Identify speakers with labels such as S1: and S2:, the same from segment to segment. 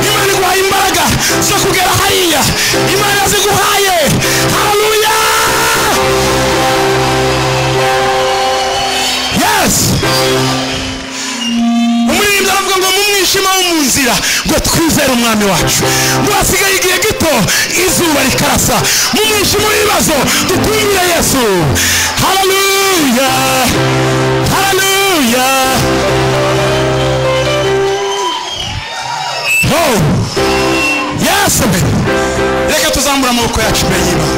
S1: Imana iguhaye imbaraga zo kugera hariya. Imana yaziguhaye. Haleluya. Yes. Umuririmbyi aravuga ngo mu mwijima wo mu nzira ngo twizere umwami wacu, ngo hasigaye igihe gito izuba rikarasa. Mu mwijima w'ibibazo dutumbire Yesu. Haleluya, haleluya. Oh yes. Reka tuzamura amaboko yacu imbere y'Imana.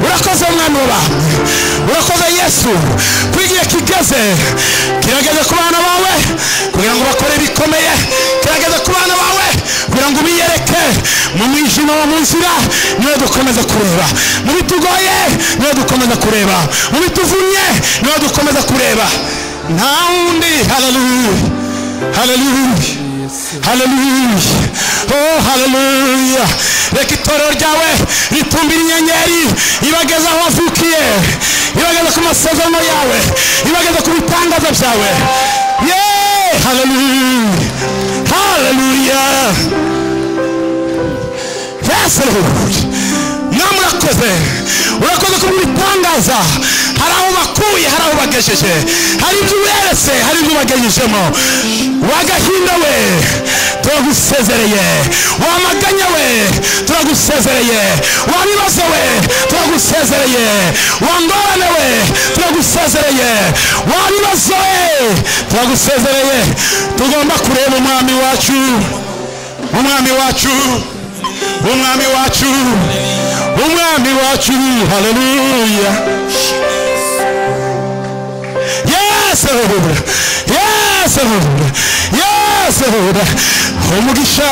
S1: Urakoze mwami w'abami, urakoze Yesu, ko igihe kigeze, kirageze ku bana bawe kugira ngo bakore ibikomeye, kirageze ku bana bawe kugira ngo ubiyereke. Mu mwijima wo mu nzira niwe dukomeza kureba, mu bitugoye niwe dukomeza kureba, mu bituvunye niwe dukomeza kureba, nta wundi. Haleluya, haleluya, haleluya. Oh haleluya. Reka itorero ryawe ritumbira inyenyeri ibageza aho wavukiye, ibageza ku masezerano yawe, ibageza ku bitangaza byawe. Yeah, haleluya, haleluya. Yes Lord. Mwami urakoze, urakoze ku bitangaza. Hari aho bakuye, hari aho bagejeje, hari ibyo uberetse, hari ibyo bagejejemo. Wagahinda we turagusezereye, wamaganya we turagusezereye, wabibazo we turagusezereye, wangorane we turagusezereye, wabibazo we turagusezereye. Tugomba kureba umwami wacu, umwami wacu, umwami wacu, umwami wacu. Haleluya. Yes Lord, yes Lord, yes Lord. Umugisha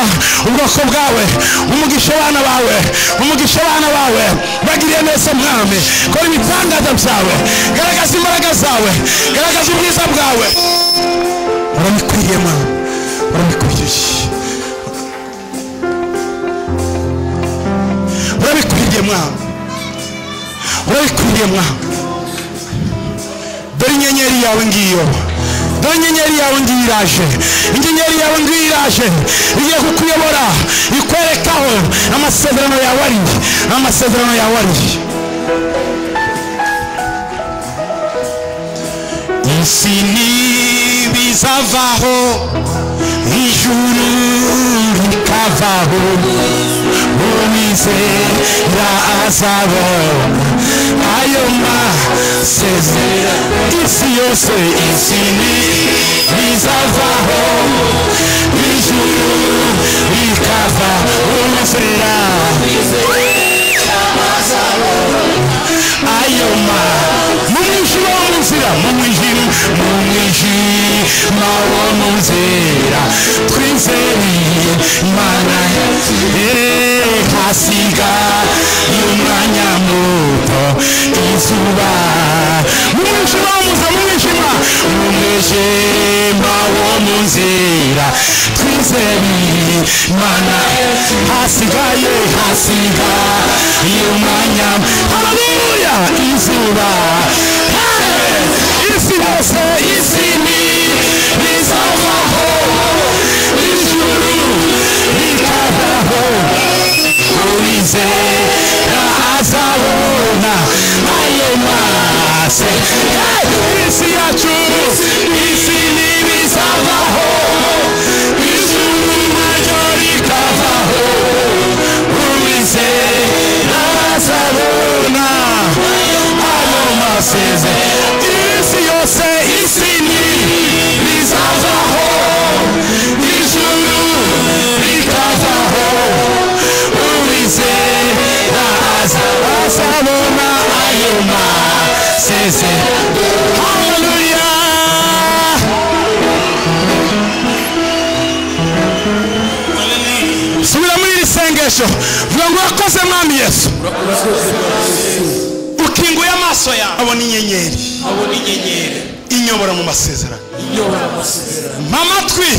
S1: ubwoko bwawe, umugisha abana bawe, umugisha abana bawe. Bagiriye neza mwami, kora ibitangaza byawe, garagaza imbaraga zawe, garagaza ubwiza bwawe. Urabikwiriye mwami, urabikwiriye, urabikwiriye mwami, urabikwiriye mwami. Dore inyenyeri yawe ngiyo, dore inyenyeri yawe ngiyo iraje, inyenyeri yawe ngiyo iraje, igiye kukuyobora, ikwerekaho amasezerano yawe ari, amasezerano yawe ari. Isi ntibizavaho, ijuru rikavaho, uwizera azabona ayo masezerano. Isi yose, isi ntibizavaho, ijuru rikava, uwizera ayo ma. Mu mwijima wo mu nzira, mu mwijima, mu mwijima wo mu nzira twizeye Imana. Hasigaye umwanya muto izuba. Mu mwijima wo mu nzira, mu mwijima, mu mwijima wo mu nzira twizeye Imana. Hasigaye, hasigaye umwanya. Haleluya. Izuba, isi yose, isi ntibizavaho, ijuru rikavaho, uwizera azabona ayo masezerano. Isi yacu, isi ntibizavaho, ijuru naryo rikavaho, uwizera azabona ayo masezerano. Isi yose, isi ntibizavaho, ijuru rikavaho, uwizera azabona ayo masezerano. Haleluya. Subira muri iri sengesho, vuga ngo urakoze mwami Yesu, ukinguye amaso yawe abona inyenyeri,
S2: abona inyenyeri
S1: inyobora mu masezerano,
S2: inyobora amasezerano.
S1: Mpa amatwi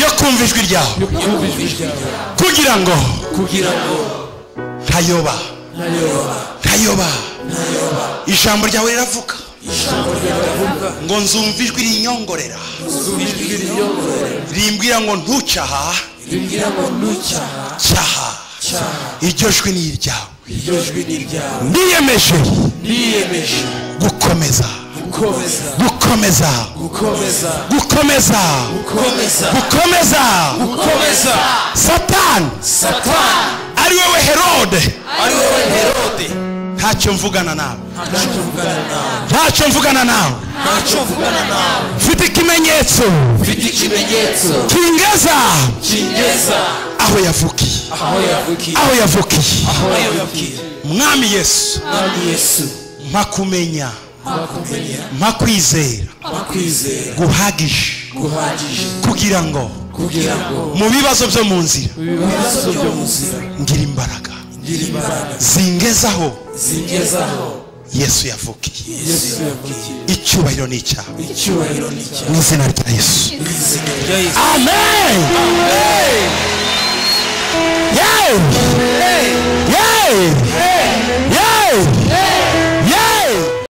S1: yo kumva ijwi ryawe,
S2: yo kumva ijwi ryawe,
S1: kugira ngo
S2: kugira ngo
S1: ntayoba,
S2: ntayoba,
S1: ntayoba. Ijambo ryawe riravuga, Ngo nzumva ijwi rinyongorera, rimbwira ngo ntucyaha, cyaha. Iryo jwi ni iryawe. Niyemeje gukomeza, gukomeza, gukomeza, gukomeza. Satani ari wowe Herode, ntacyo mvugana nawe, ntacyo mvugana nawe. Mfite ikimenyetso kingeza aho yavukiye, aho yavukiye. Mwami Yesu, mpa kumenya, mpa kwizera guhagije, kugira ngo mu bibazo byo mu nzira ngira imbaraga zingezaho Yesu yavukiye. Icyubahiro ni icyawe, mu izina rya Yesu. Amen. Yeah.